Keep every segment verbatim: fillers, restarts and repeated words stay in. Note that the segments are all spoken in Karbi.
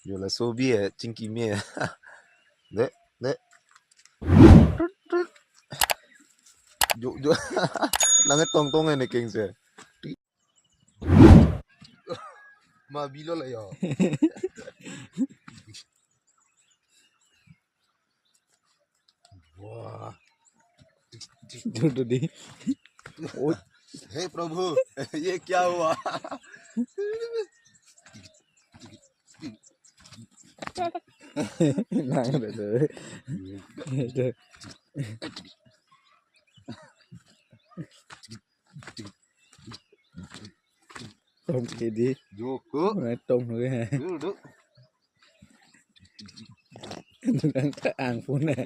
Jo laso bi eh, chingki me. De, de. Tut, tut. Jo, jo. Nang tong tong eh ne keng se. Ma bilo la yo. Wah. Duduk di. Oh, हे प्रभु, ये क्या हुआ? Nang betul. Betul. Tong ke di. Joko. Nang tong ke. Duduk. Nang ta ang pun eh.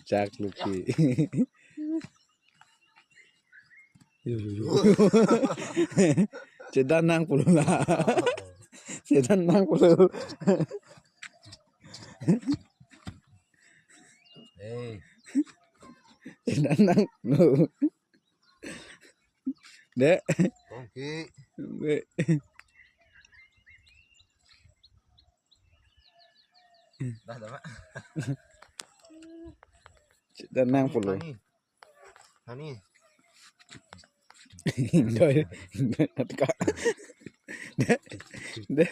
Chak luki. Yo, yo, yo. Chedan nang pulo la. Chedan nang pulo. Hey. Chedan nang. No. De. Kongki. De. Dah, dah, Mak. Chedan nang pulo. Hani. Hani. Doi. Atika. De. De.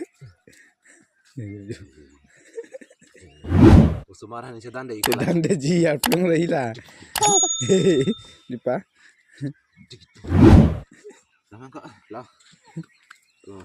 Osomar hani chedan de iko la. Chedan de ji arpung la ila. Dipa. Dah, Mak, kok. Lah. Oh.